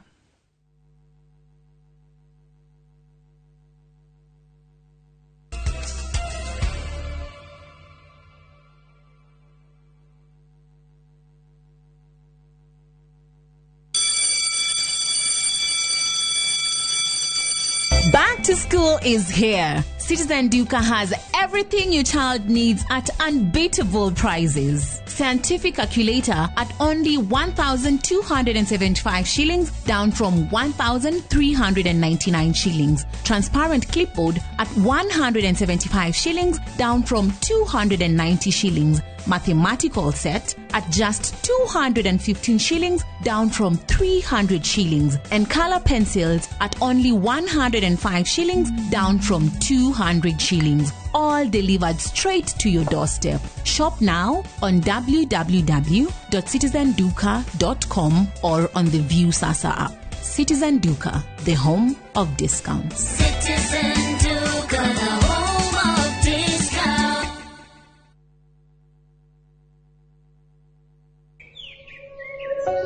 Back to school is here. Citizen Duka has everything your child needs at unbeatable prices. Scientific calculator at only 1,275 shillings, down from 1,399 shillings. Transparent clipboard at 175 shillings, down from 290 shillings. Mathematical set at just 215 shillings, down from 300 shillings. And color pencils at only 105 shillings, down from 200 shillings. All delivered straight to your doorstep. Shop now on www.citizenduka.com or on the Viusasa app. Citizen Duka, the home of discounts. Citizen Duka, the home of discounts.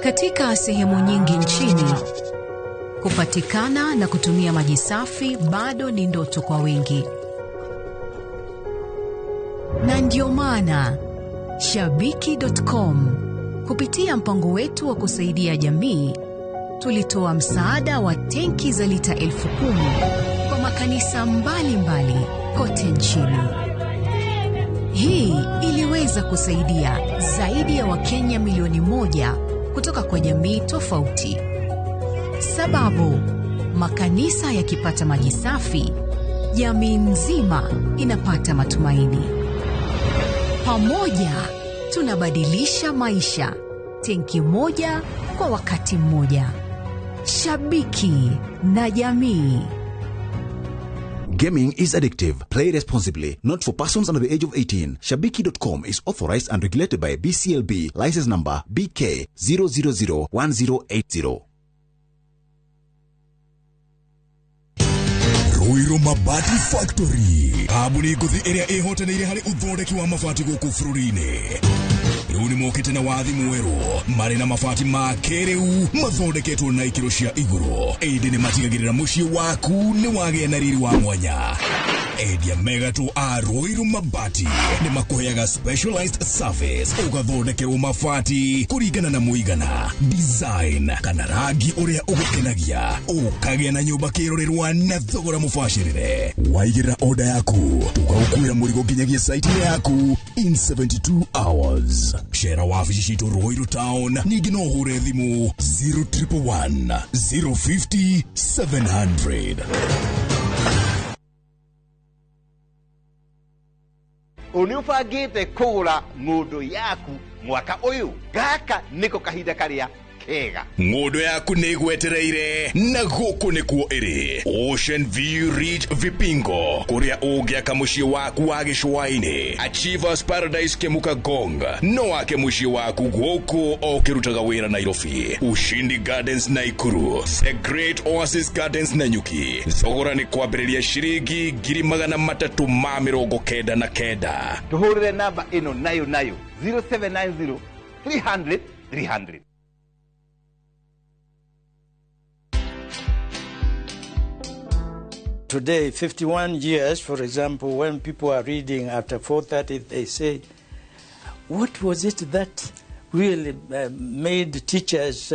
Katika sehemu nyingi nchini, kupatikana na kutumia maji safi bado ni ndoto kwa wengi. Na ndio maana Shabiki.com kupitia mpango wetu wa kusaidia jamii tulitoa msaada wa tenki za lita 10,000 kwa makanisa mbalimbali kote nchini. Hii iliweza kusaidia zaidi ya Wakenya milioni 1 kutoka kwa jamii tofauti. Sababu, makanisa yakipata maji safi, jamii nzima inapata matumaini. Pamoja tunabadilisha maisha, tenki moja kwa wakati mmoja. Shabiki na jamii. Gaming is addictive. Play responsibly. Not for persons under the age of 18. Shabiki.com is authorized and regulated by BCLB. License number BK 0001080. Ruiru Mabati Factory. Kambuni ngũthi ĩrĩa ĩhotanĩire harĩ ũthondeki wa mabati gũkũ bũrũri-inĩ. Rĩu nĩ mokĩte na wathi mwerũ marĩ na mabati ma kĩrĩu mathondeketwo na ikĩro cia igũrũ. Ĩndĩ nĩ matigagĩrĩra mũciĩ waku nĩ wagĩa na riri wa mwanya. Endia megatũ a Ruiru Mabati nĩ makũheaga specialized service ũgathondekerwo mabati kũringana na mũigana, design kana rangi ũrĩa ũgũkenagia, ũkagĩa na nyũmba kĩrorerwa na thogora mũbacĩrĩre. Waigĩrĩra order yaku tũgaũkuĩra mũrigo nginyagia site yaku in 72 hours. Cera wabici citũ Ruiru Town, ningĩ no ũhũre thimũ 0111 050 700. Nĩ ũbangĩte kũgũra ng'ũndũ yaku mwaka ũyũ? Gaka nĩko kahinda karĩa kega. Ng'ũndũ yaku nĩ ĩgwetereire na gũkũ nĩkuo ĩrĩ. Ocean View Ridge Vipingo, kũrĩa ũngĩaka mũciĩ waku wa gĩcũa-inĩ. Achievers Paradise Kemuka Gong, no wake mũciĩ waku gũkũ o ũkĩrutaga wĩra Nairobi. Ushindi Gardens Naikuru, The Great Oasis Gardens Nanyuki. Thogora nĩ kwambĩrĩria ciringi 399,000. Tũhũrĩre namba ĩno nayo nayo 0790 300 300. Today, 51 years, for example, when people are reading after 4:30, they say, what was it that really made teachers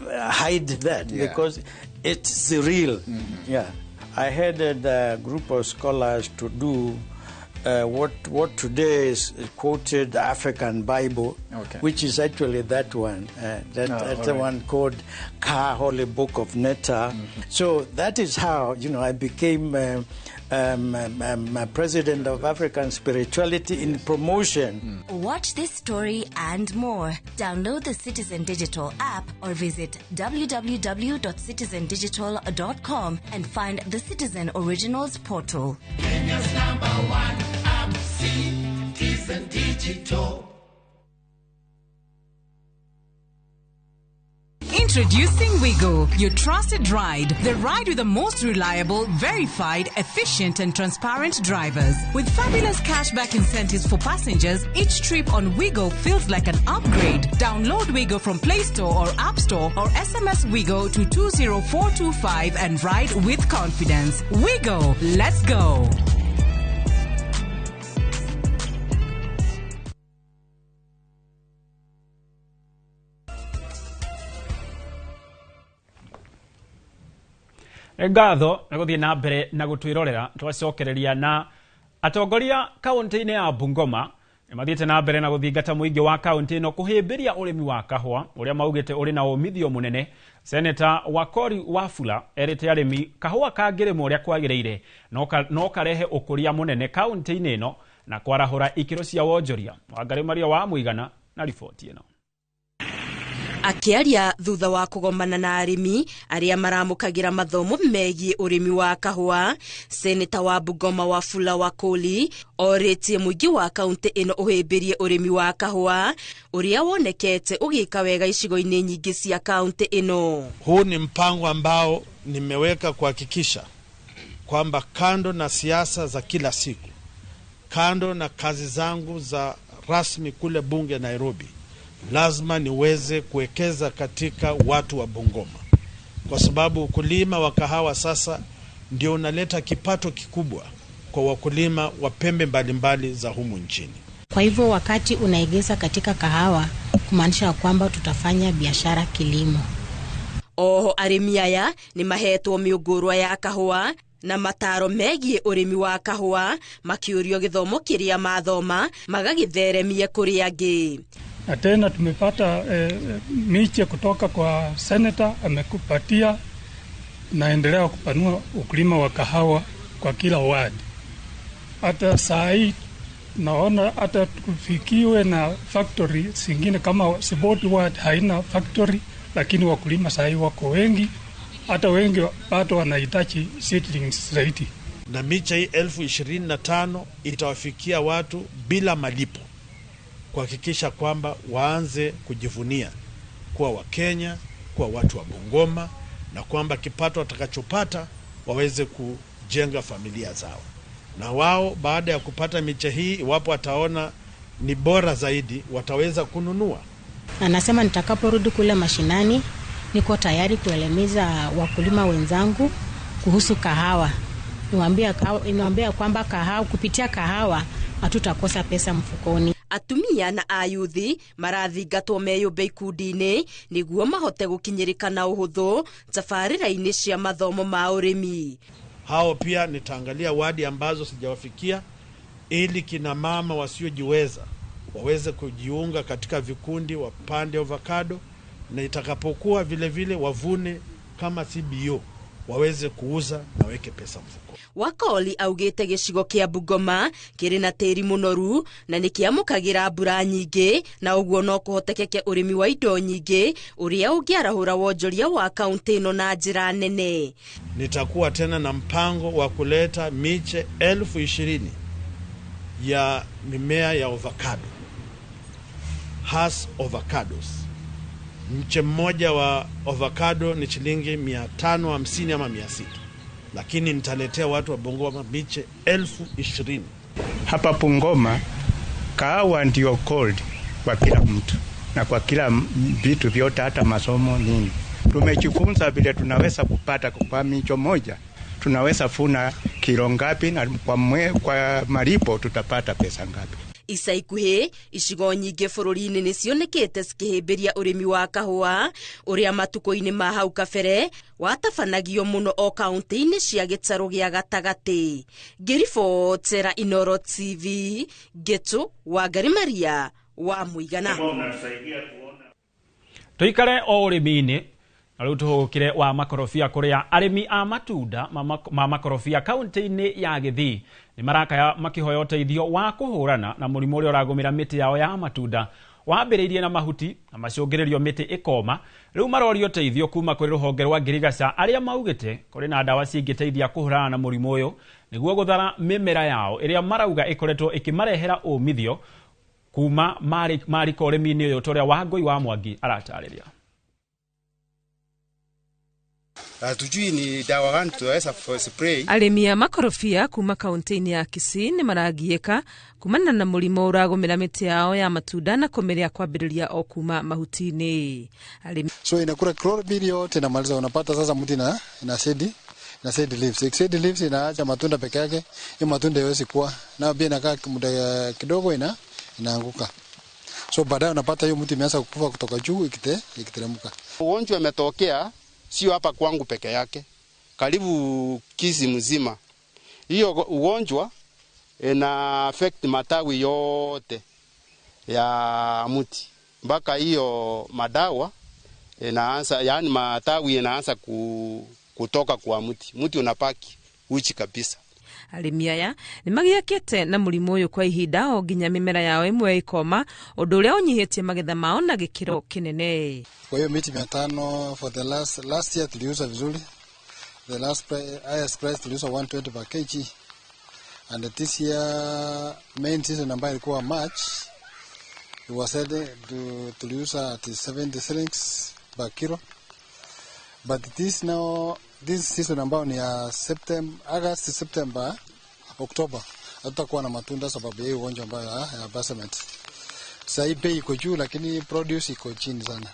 hide that? Yeah. Because it's real. Mm-hmm. Yeah. I headed a group of scholars to do what today is quoted African Bible, okay, which is actually that one. That's the one called Ka Holy Book of Netta. Mm-hmm. So that is how, you know, I became president of African Spirituality in promotion. Mm. Watch this story and more. Download the Citizen Digital app or visit www.citizendigital.com and find the Citizen Originals portal. Kenya's number one app, Citizen Digital. Introducing Wigo, your trusted ride. The ride with the most reliable, verified, efficient and transparent drivers. With fabulous cashback incentives for passengers, each trip on Wigo feels like an upgrade. Download Wigo from Play Store or App Store or SMS Wigo to 20425 and ride with confidence. Wigo, let's go. Ngatho na guthie na mbere na gutwirorera twacokereria na atongoria kaunti-ini ya Bungoma nimathiite na mbere na guthingata muingi wa kaunti ino kuhimbiria urimi wa kahua uria maugite uri na umithio munene. Seneta Wakori Wafula erite arimi kahua kangĩrĩmwo uria kwagĩrĩire no karehe ukuria munene kaunti-inĩ ino na kwarahũra ikĩro cia wonjoria. Wangari Maria wa Mũigana na riboti ĩno. Akiaria thutha wa kugomana na arimi aria maramukagira mathomo megie urimi wa kahua, Seneta wa Bungoma Wafula Wakoli oritie muingi wa kaunti ino uhimbirie urimi wa kahua uria wonekete ugika wega icigo-ini nyingi cia kaunti ino. Huu ni mpango ambao nimeweka kuhakikisha kwamba kando na siasa za kila siku, kando na kazi zangu za rasmi kule bunge Nairobi, lazima niweze kuwekeza katika watu wa Bungoma, kwa sababu ukulima wa kahawa sasa ndio unaleta kipato kikubwa kwa wakulima wa pembe mbalimbali za humu nchini. Kwa hivyo wakati unaegeza katika kahawa, kumaanisha kwamba tutafanya biashara kilimo. Oho arimi aya ni mahetwo miungurwa ya kahua na mataro megie urimi wa kahua, makiurio githomo kiria mathoma magagitheremie kuri angi. Na tena tumepata miche kutoka kwa senator, amekupatia naendelea kupanua ukulima wa kahawa kwa kila ward. Hata saa hii naona hata tufikiwe na factory zingine kama Siboti ward haina factory, lakini wakulima saa hii wako wengi, hata wengi bado wanahitaji seedlings zaidi. Na miche hii 25,000 itawafikia watu bila malipo, kuhakikisha kwamba waanze kujivunia kuwa Wakenya, kuwa watu wa Bungoma, na kwamba kipato watakachopata waweze kujenga familia zao. Na wao baada ya kupata miche hii, iwapo wataona ni bora zaidi, wataweza kununua. Anasema nitakaporudi kule mashinani niko tayari kuelemiza wakulima wenzangu kuhusu kahawa. Niwaambia kwamba kahawa, kupitia kahawa hatutakosa pesa mfukoni. Atumia na ayuthi marathingatwo meyumbe ikundi-inĩ nĩguo mahote gũkinyĩrĩka na ũhũthũ tabarĩra-inĩ cia mathomo ma ũrĩmi. Hao pia nitaangalia wadi ambazo sijawafikia ili kina mama wasiojiweza waweze kujiunga katika vikundi, wapande avocado, na itakapokuwa vile vile wavune kama CBO waweze kuuza na weke pesa mfuko. Wakoli augite gĩcigo kĩa Bungoma kĩrĩ na tĩri mũnoru na nĩkĩamũkagĩra mbura nyingĩ, na ũguo no kũhotekeke ũrĩmi wa indo nyingĩ ũrĩa ũngĩarahũra wonjoria wa kaunti ĩno na njĩra nene. Nitakuwa tena na mpango wa kuleta miche 20,000 ya mimea ya avocado, Hass avocados. Mche mmoja wa avocado ni shilingi 550 ama 600, lakini nitaletea watu wa Bungoma miche 20,000. Hapa Bungoma kahawa ndio gold kwa kila mtu na kwa kila vitu vyote, hata masomo nini. Tumejifunza vile tunaweza kupata kwa miche moja, tunaweza vuna kilo ngapi na kwa malipo tutapata pesa ngapi. Ica ikuhĩ icigo nyingĩ bũrũri-inĩ nĩcionekete cikĩhĩmbĩria ũrĩmi wa kahũa ũrĩa matukũ-inĩ ma hau kabere watabanagio mũno o kaunti-inĩ cia gĩtarũ gĩa gatagatĩ. Ngĩribotera Inoro TV, Ngĩtũ Wangari Maria wa Mũigana. Tuikare o ũrĩmi-inĩ na rĩu tũhũgũkĩre wa makorobia kũrĩa arĩmi a matunda ma makorobia kaunti-inĩ ya Gĩthii nĩ marakaya makĩhoya ũteithio wa kũhũrana na mũrimũ ũrĩa ũragũmĩra mĩtĩ yao ya matunda wambĩrĩirie na mahuti na macũngĩrĩrio mĩtĩ ĩkoma. Rĩu marorio ũteithio kuma kũrĩ rũhonge rwa ngirigaca arĩa maugĩte kũrĩ na ndawa cingĩteithia kũhũrana na mũrimũ ũyũ nĩguo gũthara mĩmera yao ĩrĩa marauga ĩkoretwo ĩkĩmarehera ũmithio kuma marika ũrĩmi-inĩ ũyũ ta ũrĩa Wangũi wa Mwangi aratarĩria. Hatujui ni dawa gani tunaweza spray. Arĩmi a makorobia kuma kaunti-inĩ ya Kisii nĩ maragiĩka kumana na mũrimũ ũragũmĩra mĩtĩ yao ya matunda na kũmĩrĩa kwambĩrĩria o kuma mahuti-inĩ. So inakula chlorophyll yote inamaliza, unapata sasa mti na ina shed leaves. Shed leaves inaacha matunda peke yake, hiyo matunda haiwezi kuwa na pia inakaa muda kidogo inaanguka. So baadaye unapata hiyo mti imeanza kukufa kutoka juu ikiteremka. Ugonjwa umetokea sio hapa kwangu peke yake, karibu Kisii mzima. Hiyo ugonjwa ina affect matawi yote ya mti mpaka hiyo madawa inaanza, yani matawi inaanza kutoka kwa mti, mti unapaki uchi kabisa. Arĩmi aya nĩ magiĩkĩte na mũrimũ ũyũ kwa ihinda o nginya mĩmera yao ĩmwe ĩkoma, ũndũ ũrĩa ũnyihĩtie magetha mao na gĩkĩro kĩnene. Kwa hiyo miti 500 for the last year tuliuza vizuri. The last highest price tuliuza 120 per kg. And this year main season ambayo ilikuwa March, it was said tuliuza at 70 shillings per kilo. But this now, this season ambayo ni ya September, August, September, October, hatutakuwa na matunda sababu ya ugonjwa ambayo ya basement. Sasa hii bei iko juu lakini produce iko chini sana.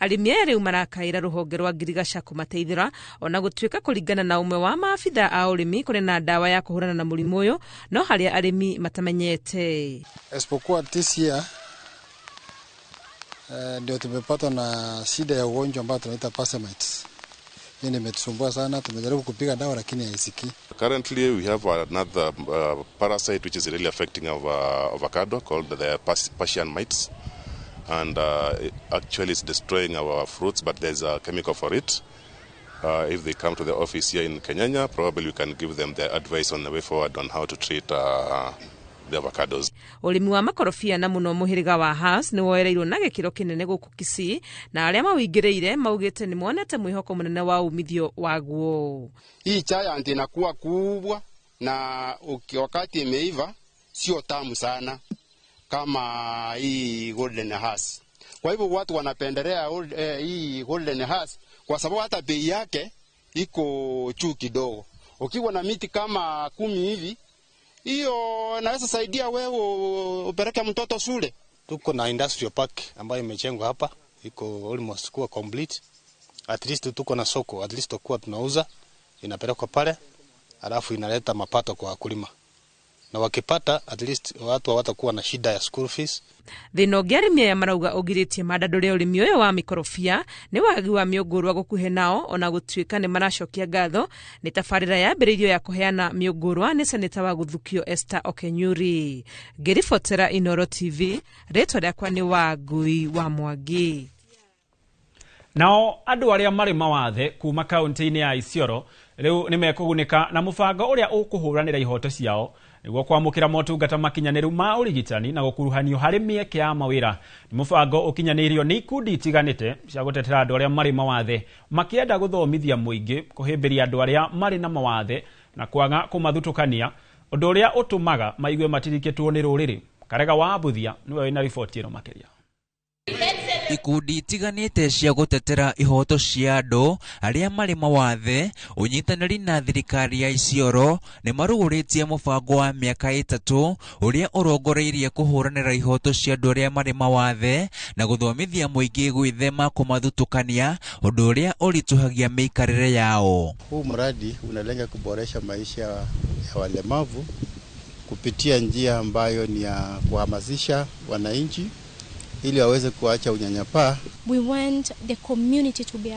Arĩmi aya rĩu marakaĩra rũhonge rwa ngirigaca kũmateithĩra ona gũtuĩka kũringana na ũmwe wa maabitha a ũrĩmi kũrĩ na ndawa ya kũhũrana na mũrimũ ũyũ no harĩa arĩmi matamenyete. Isipokuwa this year ndio tumepata na shida ya ugonjwa ambao tunaita parasites. Hii imetusumbua sana, tumejaribu kupiga dawa lakini haisikii. Currently we have another parasite which is really affecting our avocado called the Persian mites, and actually it's destroying our fruits, but there's a chemical for it. If they come to the office here in Kenyanya, probably we can give them the advice on the way forward on how to treat the avocados. Ũrĩmi wa makorobia na mũno mũhĩrĩga wa Hass nĩ woereirwo na gĩkĩro kĩnene gũkũ Kisii na arĩa mawĩingĩrĩire maugĩte nĩ monete mwĩhoko mũnene wa umithio waguo. Hii giant inakuwa kubwa na wakati imeiva sio tamu sana kama hii Golden Hass. Kwa hivyo watu wanapendelea hii Golden Hass kwa sababu hata bei yake iko juu kidogo. Ukiwa na miti kama 10 hivi, hiyo naweza saidia wewe upeleke mtoto shule. Tuko na industrial park ambayo imejengwa hapa, iko almost kuwa complete. At least tuko na soko, at least tukua tunauza, inapelekwa pale, alafu inaleta mapato kwa wakulima. Na wakipata at least watu hawatakuwa na shida ya school fees. Thĩna ũngĩ arĩmi aya marauga ũgirĩtie mandandũre ũrĩmi ũyũ wa mĩkorobia nĩ wagi wa mĩũngũrwa gũkuhĩ nao ona gũtuĩka nĩ maracokia ngatho nĩ tabarĩra yambĩrĩirio ya kũheana mĩũngũrwa nĩ seneta wa Gũthukio Esther Okenyuri. Ngĩribotera Inoro TV, rĩtwa rĩakwa nĩ Wangui wa Mwangi. Nao andũ arĩa marĩ mawathe kuma kaunti-inĩ ya Isiolo rĩu nĩ mekũgunĩka na mũbango ũrĩa ũkũhũranĩra ihoto ciao nĩguo kwamũkĩra motungata makinyanĩru ma ũrigitani na gũkuruhanio harĩ mĩeke ya mawĩra. Nĩ mũbango ũkinyanĩirio nĩ ikundi itiganĩte cia gũtetera andũ arĩa marĩ mawathe makĩenda gũthomithia mũingĩ kũhĩmbĩria andũ arĩa marĩ na mawathe na kwaga kũmathutũkania, ũndũ ũrĩa ũtũmaga maigue matirikĩtwo nĩ rũrĩrĩ. Karega wa Mbuthia nĩwe wĩna riboti ĩno makĩria. Ikundi itiganĩte cia gũtetera ihoto cia andũ arĩa marĩ mawathe ũnyitanĩri na thirikari ya Isiolo nĩ marugũrĩtie mũbango wa mĩaka 3 ũrĩa ũrongoreirie kũhũranĩra ihoto cia andũ arĩa marĩ mawathe na gũthomithia mũingĩ gwĩthema kũmathutũkania, ũndũ ũrĩa ũritũhagia mĩikarĩre yao. Huu mradi unalenga kuboresha maisha ya walemavu kupitia njia ambayo ni ya kuhamasisha wananchi ili waweze kuacha unyanyapaa. We want the community to be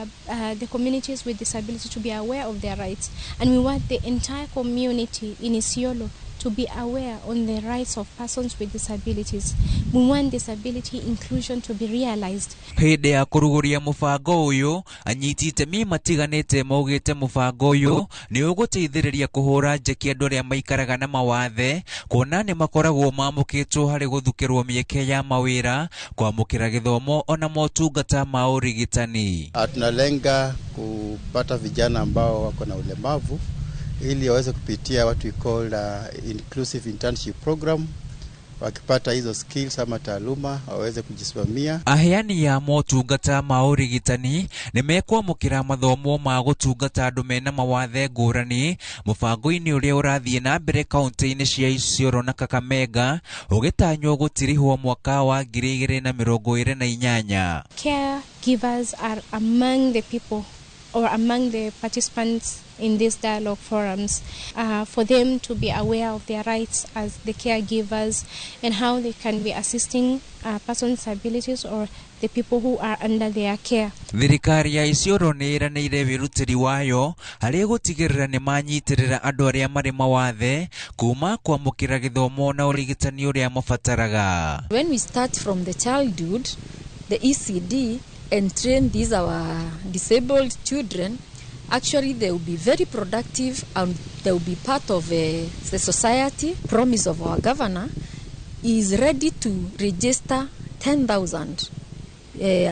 the communities with disability to be aware of their rights, and we want the entire community in Isiolo to be aware on the rights of persons with disabilities. We want disability inclusion to be realized. Hĩndĩ ya kũrugũria mũbango ũyũ, anyiti itemi matiganĩte maugĩte mũbango ũyũ nĩ ũgũteithĩrĩria kũhũra njeki andũ arĩa maikaraga na mawathe, kuona nĩ makoragwo mamũkĩtwo harĩ gũthukĩrwo mĩeke ya mawĩra, kwamũkĩra gĩthomo ona motungata ma ũrigitani. Tunalenga kupata vijana ambao wako na ulemavu ili waweze kupitia what we call inclusive internship program. Wakipata hizo skills ama taaluma waweze kujisimamia. Aheani ya motungata ma ũrigitani nĩ mekwamũkĩra mathomo ma gũtungata andũ mena mawathe ngũrani mũbango-inĩ ũrĩa ũrathiĩ na mbere kaunti-inĩ cia Isiolo na Kakamega ũgĩtanywo gũtirihwo mwaka wa 2028. Caregivers are among the people or among the participants in these dialogue forums, for them to be aware of their rights as the caregivers and how they can be assisting persons with disabilities or the people who are under their care. Thirikari ya Isiolo nĩ ĩranĩire wĩrutĩri wayo harĩ gũtigĩrĩra nĩ manyitĩrĩra andũ arĩa marĩ mawathe kuma kwamũkĩra gĩthomo na ũrigitani ũrĩa mabataraga. When we start from the childhood, the ECD, and train these our disabled children, actually they will be very productive and they will be part of the society. Promise of our governor is ready to register 10,000.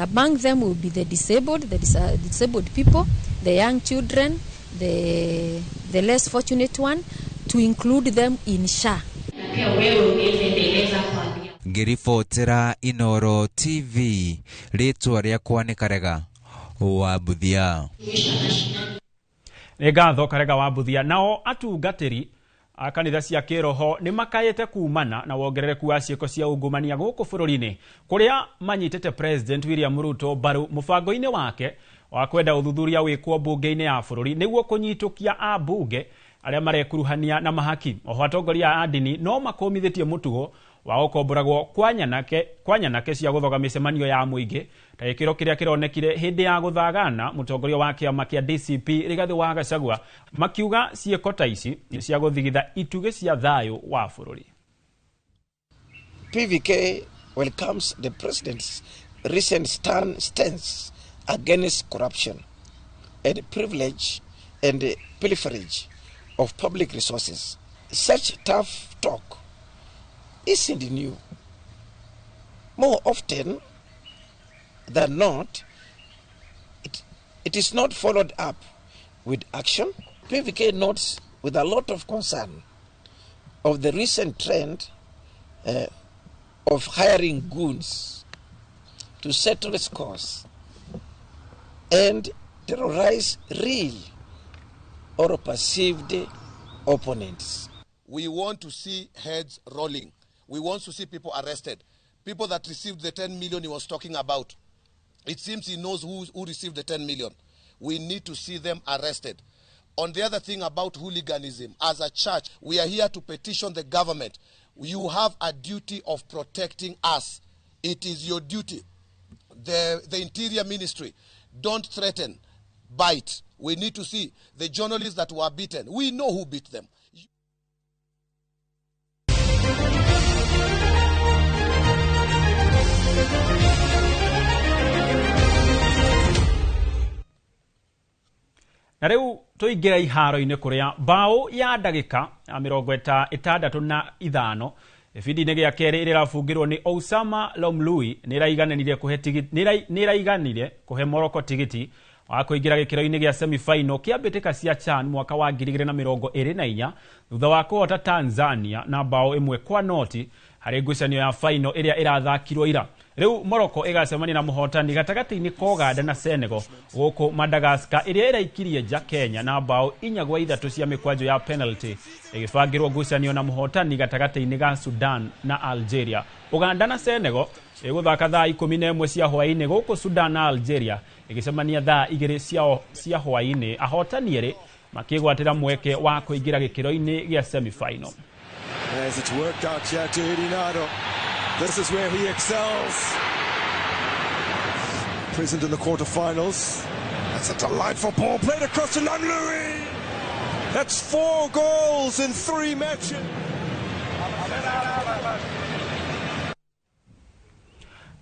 Among them will be the disabled, the disabled people, the young children, the less fortunate one, to include them in SHA. Ngĩribotera Inoro TV, rĩtwa rĩakwa nĩ Karega wa Mbuthia. Nĩ ngatho Karega wa Mbuthia. Nao atungatĩri a kanitha cia kĩroho nĩ makayĩte kumana na wongerereku wa ciĩko cia ungumania gũkũ bũrũri-inĩ, kũrĩa manyitĩte President William Ruto mbaru mũbango-inĩ wake wa kwenda ũthuthuria wĩkwo mbunge-inĩ ya bũrũri nĩguo kũnyitũkia ambunge arĩa marekuruhania na mahaki. Oho atongoria a ndini no makũmithĩtie mũtugo wa gũkomboragwo kwa nyanake cia gũthoga mĩcemanio ya mũingĩ ta gĩkĩro kĩrĩa kĩronekire hĩndĩ ya gũthagana mũtongoria wa kĩama kĩa DCP Rigathĩ wa Gachagua, makiuga ciĩko ta ici cia gũthigitha itugĩ cia thayũ wa bũrũri. PVK welcomes the president's recent stance against corruption and privilege and pilferage of public resources. Such tough talk isn't new. More often than not, it is not followed up with action. PVK notes with a lot of concern of the recent trend of hiring goons to settle scores and terrorize real or perceived opponents. We want to see heads rolling. We want to see people arrested. People that received the 10 million he was talking about. It seems he knows who received the 10 million. We need to see them arrested. On the other thing about hooliganism, as a church, we are here to petition the government. You have a duty of protecting us. It is your duty. The Interior Ministry, don't threaten, bite. We need to see the journalists that were beaten. We know who beat them. Na rĩu tũingĩre iharo-inĩ kũrĩa mbaũ ya ndagĩka ya 65 gĩbindi-inĩ gĩa kerĩ ĩrĩa ĩrabungirwo nĩ Osama Lomlui nĩraiganire kũhe Morocco tigiti wa kũingĩra gĩkĩro-inĩ gĩa semi-final kĩa mbĩtĩka cia CHAN mwaka wa 2024 thutha wa kũhota Tanzania na mbaũ 1-0 harĩ ngucanio ya final ĩrĩa ĩrathakirwo ira. Rĩu Morocco ĩgacemania na mũhotani gatagatĩ-inĩ ka Uganda na Senegal gũkũ Madagascar ĩrĩa ĩraikirie nja Kenya na bao 4-3 cia mĩkwanjo ya penalty ĩgĩbangĩrwo ngucanio na mũhotani gatagatĩ-inĩ ga Sudan na Algeria. Uganda na Senegal ĩgũthaka thaa 11 cia hwaĩ-inĩ gũkũ Sudan na Algeria ĩgĩcemania thaa 2 cia hwaĩ-inĩ. Ahotani erĩ makĩgwatĩra mweke wa kũingĩra gĩkĩro-inĩ gĩa semi-final. As it's worked out here to Rinaldo. This is where he excels. Present in the quarterfinals. That's a delightful ball played across to Lamloui. That's 4 goals in 3 matches.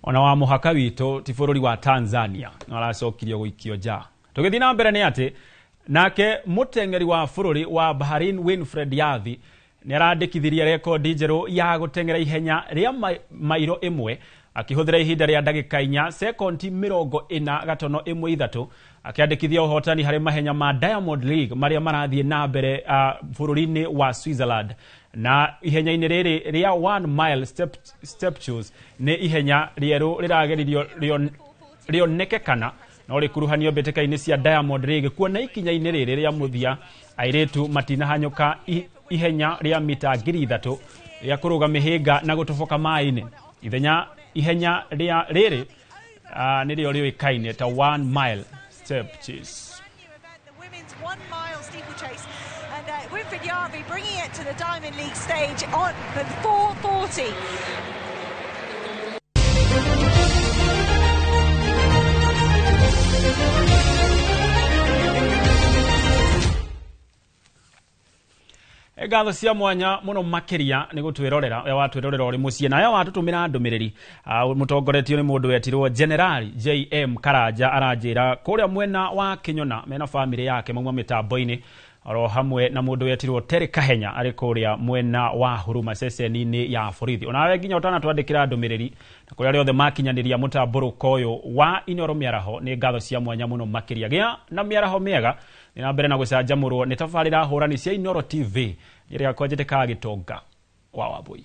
Ona wa mũhaka witũ ti bũrũri wa Tanzania aracokirio gũikio nja. Tũgĩthiĩ na mbere nĩ atĩ nake mũteng'eri wa bũrũri wa Bahrain Winfred Yathi nĩ arandĩkithirie rekondi njerũ ya gũteng'era ihenya rĩa mairo 1 akĩhũthĩra ihinda rĩa ndagĩka 4 sekondi 40.13 akĩandĩkithia ũhotani harĩ mahenya ma Diamond League marĩa marathiĩ na mbere bũrũri-inĩ wa Switzerland. Na ihenya-inĩ rĩrĩ rĩa 1 mile step choose nĩ ihenya rĩerũ rĩrageririo rĩoneke kana no rĩkuruhanio mbĩtĩka-inĩ cia Diamond League kuona ikinya-inĩ rĩrĩ rĩa mũthia airĩtu matinahanyũka ihenya rĩa mita 3000 rĩa kũrũga mĩhĩnga na gũtoboka maĩ-inĩ. Ihenya rĩa rĩrĩ nĩrĩo rĩũĩkaine ta 1 mile step chase. And Winfred Yarvi bringing it to the Diamond League stage on for 4:40. Ngatho cia mwanya muno makiria ni gutwirorera we watwirorera uri mucii nayo watutumira ndumiriri mutongoretio ni mundu wetirwo General JM Karanja aranjira kuria mwena wa Kinyona mena family yake mauma mitambo-ini oro hamwe na mundu wetirwo Terry Kahenya ari kuria mwena wa Huruma ceceni-ini ya borithi. Onawe nginya utanatwandikira ndumiriri na kuria riothe makinyaniria mutamburuko uyu wa Inoro Mĩaraho ni ngatho cia mwanya muno makiria gia na mĩaraho mĩega ni na mbere na gucanjamurwo ni tabarira hurani cia Inoro TV ĩrĩa kwanjĩtĩkaga gĩtonga wa Wambui.